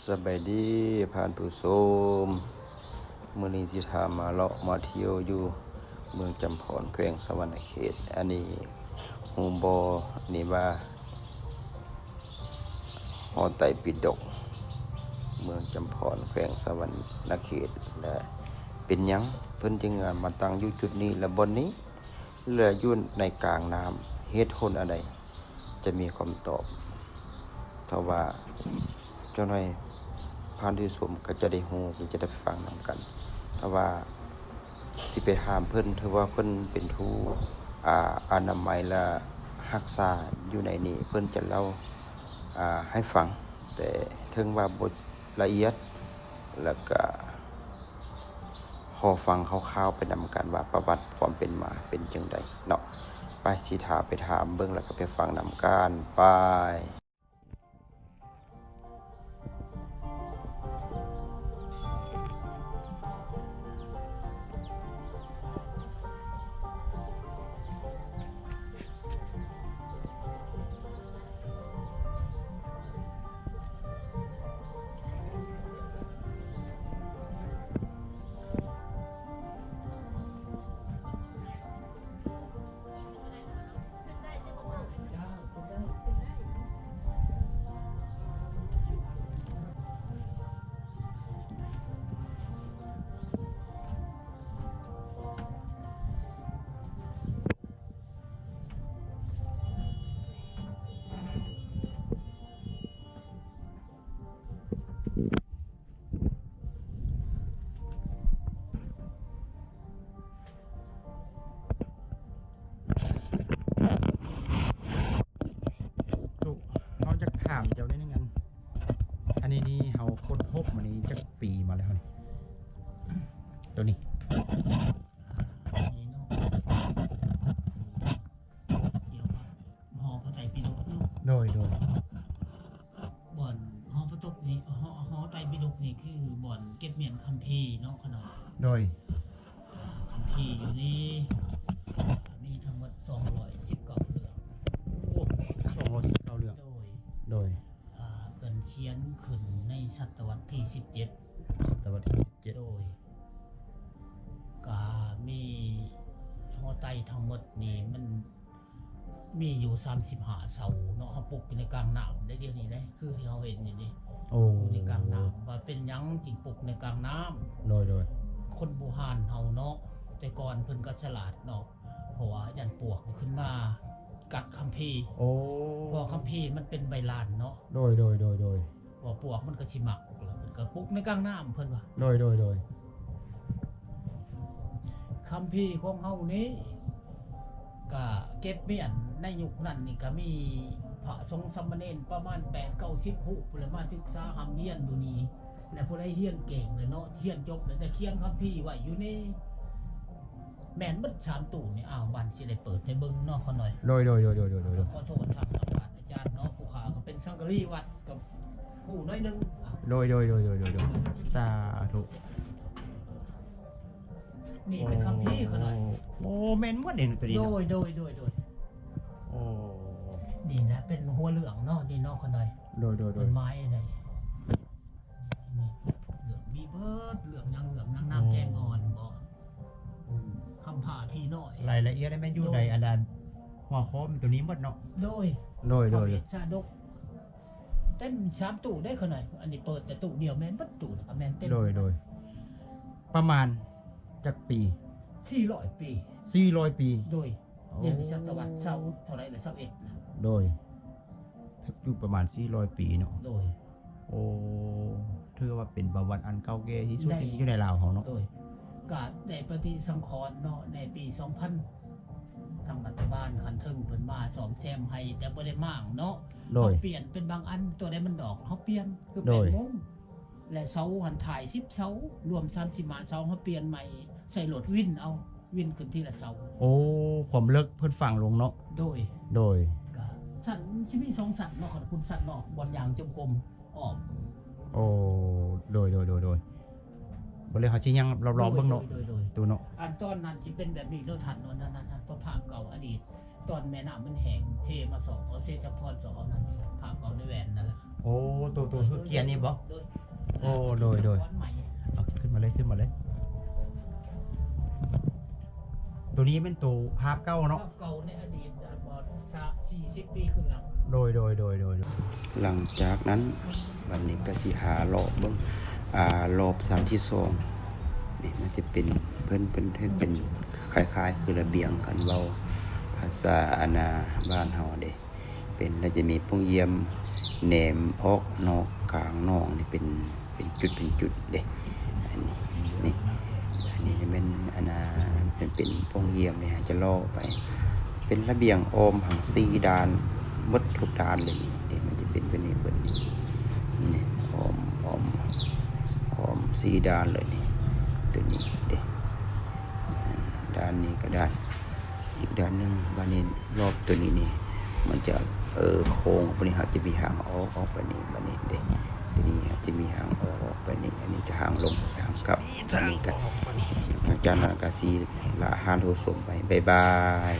ສະບາຍດີທ່ານຜູ້ຊົມ, ມື້ນີ້ຊິພາມາເລາະມາທ່ຽວຢູ່ເມືອງຈຳພອນ ແຂວງສະຫວັນນະເຂດ. ອັນນີ້ຮູ້ບໍ່ ອັນນີ້ວ່າຫໍໄຕປິດົກ ເມືອງຈຳພອນ ແຂວງສະຫວັນນະເຂດ. ແລະ ເປັນຫຍັງເພິ່ນຈຶ່ງມາຕັ້ງຢູ່ຈຸດນີ້ ແລະ ບ່ອນນີ້ ແລະ ຢູ່ໃນກາງນ້ຳ? ເຫດຜົນອັນໃດ? ຈະມີຄຳຕອບ. ຖ້າວ່າຈັກໜ້ອຍທ່ານຜູ້ຊົມກໍຈະໄດ້ຮູ້ ກໍຈະໄດ້ຟັງນຳກັນ. ຖ້າວ່າຊິໄປຖາມເພິ່ນ ຖືວ່າເພິ່ນເປັນຜູ້ ອາ ອະນາໄມ ແລະ ຮັກສາຢູ່ໃນນີ້ ເພິ່ນຈະເລົ່າ ອາ ໃຫ້ຟັງ ແຕ່ເຖິງວ່າບໍ່ລະອຽດ ແລ້ວກະ ຂໍຟັງຄ່າວໆໄປນຳກັນວ່າປະຫວັດຄວາມເປັນມາເປັນຈັ່ງໃດເນາະ. ໄປ ຊິຖ້າໄປຖາມເບິ່ງ ແລ້ວກໍໄປຟັງນຳກັນ. ໄປ. ຕຸ ເຮົາຢາກຖາມເຈົ້າໜ້ອຍໜຶ່ງ ອັນ ອັນນີ້ນີ້ເຮົາຄົ້ນພົບມານີ້ຈັກປີມາແລ້ວນີ້ ໂຕນີ້? ອັນນີ້ເນາະ ກ່ຽວກັບຫໍພະໄຕປິດົກເນາະ. ໂດຍ ໂດຍ. ບ່ອນຫໍພະຕົກນີ້ ຫໍ ຫໍໄຕປິດົກນີ້ຄືບ່ອນເກັບມ້ຽນຄຳພີເນາະ ຂະນ້ອຍ. ໂດຍ. ຄຳພີຢູ່ນີ້ ອ່າ ມີທັງໝົດສອງຮ້ອຍສິບເກົ້າເລື່ອງ. ໂອ້ ສອງຮ້ອຍສິບເກົ້າເລື່ອງ. ໂດຍ. ໂດຍ. ອ່າ ເພິ່ນຂຽນຂຶ້ນໃນສະຕະວັດທີສິບເຈັດ. ສະຕະວັດທີສິບເຈັດ. ໂດຍ. ກະມີຫໍໄຕທັງໝົດນີ້ມັນ ມີຢູ່ສາມສິບຫ້າເສົາເນາະ ເຮົາປຸກຢູ່ໃນກາງນ້ຳໄດ໋ ດຽວນີ້ເດ້ ຄືທີ່ເຮົາເຫັນຢູ່ນີ້. ໂອ້ ຢູ່ໃນກາງນ້ຳ. ວ່າເປັນຫຍັງຈຶ່ງປຸກໃນກາງນ້ຳ? ໂດຍ ໂດຍ. ຄົນບູຮານເຮົາເນາະ ແຕ່ກ່ອນເພິ່ນກໍສະຫຼາດເນາະ ເພາະວ່າຢ້ານປວກຂຶ້ນມາກັດຄຳພີ. ໂອ້ ເພາະຄຳພີມັນເປັນໃບລານເນາະ. ໂດຍ ໂດຍ ໂດຍ ໂດຍ. ວ່າປວກມັນກໍຊິໝັກ ແລ້ວເພິ່ນກໍປຸກໃນກາງນ້ຳ ເພິ່ນວ່າ. ໂດຍ ໂດຍ ໂດຍ. ຄຳພີຂອງເຮົານີ້ກະເກັບມ້ຽນໃນຍຸກນັ້ນນີ້ກະມີພະສົງສາມະເນນປະມານແປດເກົ້າສິບຮູບ ຜູ້ໃດມາສຶກສາຮ່ຳຮຽນຢູ່ນີ້ ແລະ ຜູ້ໃດຮຽນເກັ່ງແລ້ວເນາະ ຮຽນຈົບແລ້ວໄດ້ຂຽນຄຳພີໄວ້ຢູ່ນີ້ ແມ່ນເບິດສາມຕູ້ນີ້. ອ້າວ ບາດຊິໄດ້ເປີດໃຫ້ເບິ່ງເນາະ ຂະນ້ອຍ. ໂດຍ ໂດຍ ໂດຍ ໂດຍ ໂດຍ ໂດຍ. ຂໍໂທດທາງອາຈານເນາະ ຜູ້ຂ້າກໍເປັນສັງກະລີວັດ ກໍຮູ້ໜ້ອຍໜຶ່ງ. ໂດຍ ໂດຍ ໂດຍ ໂດຍ ໂດຍ ໂດຍ. ສາທຸ. ນີ້ເປັນຄຳພີຂະນ້ອຍ. ໂອ້ ໂອ້ ແມ່ນໝົດເດ້ໂຕນີ້ເນາະ. ໂດຍ ໂດຍ ໂດຍ ໂດຍ. ໂອ້ ນີ້ນະເປັນຫົວເລື່ອງເນາະ ນີ້ເນາະ ຂະນ້ອຍ. ໂດຍ ໂດຍ ໂດຍ. ຕົ້ນໄມ້ນີ້ ນີ້ ເລື່ອງມີເບິດ ເລື່ອງຫຍັງ ເລື່ອງນາງ ໂອ້ ນາງແກງອ່ອນບໍ ອືມ ຄຳພ້າຜີນ້ອຍ ລາຍລະອຽດແມ່ນຢູ່ໃນ ໂດຍ ອັນນັ້ນ ຫົວຂໍ້ມັນໂຕນີ້ໝົດເນາະ. ໂດຍ ໂດຍ ໂດຍ. ພະເວດຊາດົກ ເຕັມສາມຕູ້ເດ້ຂະນ້ອຍ. ອັນນີ້ເປີດແຕ່ຕູ້ດຽວ ແມ່ນເບິດຕູ້ນະ ກໍແມ່ນເຕັມ. ໂດຍ ໂດຍ. ປະມານຈັກປີ? ສີ່ຮ້ອຍປີ. ສີ່ຮ້ອຍປີ. ໂດຍ. ໂອ້ ດຽວນີ້ສະຕະວັດຊາວ ເທົ່າໃດລະ ຊາວເອັດລະ. ໂດຍ. ຖືກຢູ່ປະມານສີ່ຮ້ອຍປີເນາະ. ໂດຍ. ໂອ້ ຖືວ່າເປັນປະຫວັດອັນເກົ່າແກ່ທີ່ສຸດ ໃນ ຢູ່ໃນລາວເຮົາເນາະ. ໂດຍ. ກະໄດ້ປະຕິສັງຂອນເນາະ ໃນປີສອງພັນ ທາງລັດຖະບານຂັ້ນເທິງເພິ່ນມາສ້ອມແຊມໃຫ້ ແຕ່ບໍ່ໄດ້ມ້າງເນາະ. ໂດຍ. ເຮົາປ່ຽນເປັນບາງອັນ ຕົວໃດມັນດອກ ເຮົາປ່ຽນ ຄື ໂດຍ ແປ້ງມຸງ ແລະ ເສົາຫັ້ນຖ່າຍສິບເສົາ ລວມສາມສິບຫ້າເສົາ ເຮົາປ່ຽນໃໝ່ ໃສ່ລົດວິນເອົາ ວິນຂຶ້ນທີລະເສົາ. ໂອ້ ຄວາມເລິກເພິ່ນຝັງລົງເນາະ. ໂດຍ. ໂດຍ. ກະຊັ້ນ ຊິມີສອງຊັ້ນເນາະ ຄັນພຸ້ນຊັ້ນນອກ ບ່ອນຍ່າງຈົງກົມອ້ອມ. ໂອ້ ໂດຍ ໂດຍ ໂດຍ ໂດຍ. ບໍ່ເລີຍ ເຮົາຊິຍ່າງລອບໆເບິ່ງເນາະ. ໂດຍ ໂດຍ ໂດຍ ໂດຍ. ຕູ້ເນາະ ອັນຕອນນັ້ນຊິເປັນແບບນີ້ເນາະທ່ານເນາະ. ນັ້ນ ນັ້ນ ນັ້ນ ພາບເກົ່າອະດີດ ຕອນແມ່ນ້ຳມັນແຫ້ງ ເຊມາສອກເອົາ ເຊຈຳພອນສອກເອົາ ນັ້ນພາບເກົ່າໃນແວ່ນນັ້ນລະ. ໂ ໂອ້ ໂຕ ໂຕຄືກຽນນີ້ບໍ່? ໂດຍ ໂອ້ ໂດຍ ໂດຍ ເອົາຂຶ້ນມາເລີຍ ຂຶ້ນມາເລີຍ. ໂຕນີ້ແມ່ນໂຕພາບເກົ່າເນາະ ພາບເກົ່າໃນອະດີດ ອາ ບໍ່ ສາມ ສີ່ສິບປີຂຶ້ນຫຼັງ. ໂດຍ ໂດຍ ໂດຍ ໂດຍ. ຫຼັງຈາກນັ້ນ ບັດນີ້ກໍຊິຫາເລາະເບິ່ງ ອາ ລອບສາມທີ່ສອງນີ້ ມັນຈະເປັນ ເພິ່ນ ເພິ່ນເຮັດເປັນຄ້າຍໆຄືລະບຽງ ຄັນເວົ້າພາສາ ອັນນ່າ ບ້ານເຮົາເດ້. ເປັນ ແລ້ວຈະມີປ່ອງຢ້ຽມແນມອອກນອກກາງໜອງນີ້ ເປັນ ເປັນຈຸດ ເປັນຈຸດເດ້. ອັນນີ້ ນີ້ ອັນນີ້ຈະແມ່ນ ອັນນ່າ ເປັນ ເປັນປ່ອງຢ້ຽມນີ້ ເຮົາຈະເລາະໄປ ເປັນລະບຽງອ້ອມຫາງສີ່ດ້ານ ໝົດທຸກດ້ານເລີຍນີ້ເດ້. ມັນຈະເປັນແບບນີ້ເບິດນີ້ ອ້ອມ ອ້ອມ ອ້ອມສີ່ດ້ານເລີຍນີ້ ໂຕນີ້ເດ້ ດ້ານນີ້ກໍດ້ານ ອີກດ້ານໜຶ່ງ. ບາດນີ້ລອບໂຕນີ້ນີ້ ມັນຈະ ເອີ ໂຄ້ງອອກໄປນີ້ ເຮົາຈະມີຫາງອອກ ອອກໄປນີ້ ບາດນີ້ເດ້. ໂຕນີ້ເຮົາຈະມີຫາງອອກ ອອກໄປນີ້ ອັນນີ້ຈະຫາງລົງ ຫາງກັບ. ອັນນີ້ກໍ ຫຼັງຈາກນັ້ນກໍຊິລາທ່ານຜູ້ຊົມໄປ ບາຍບາຍ.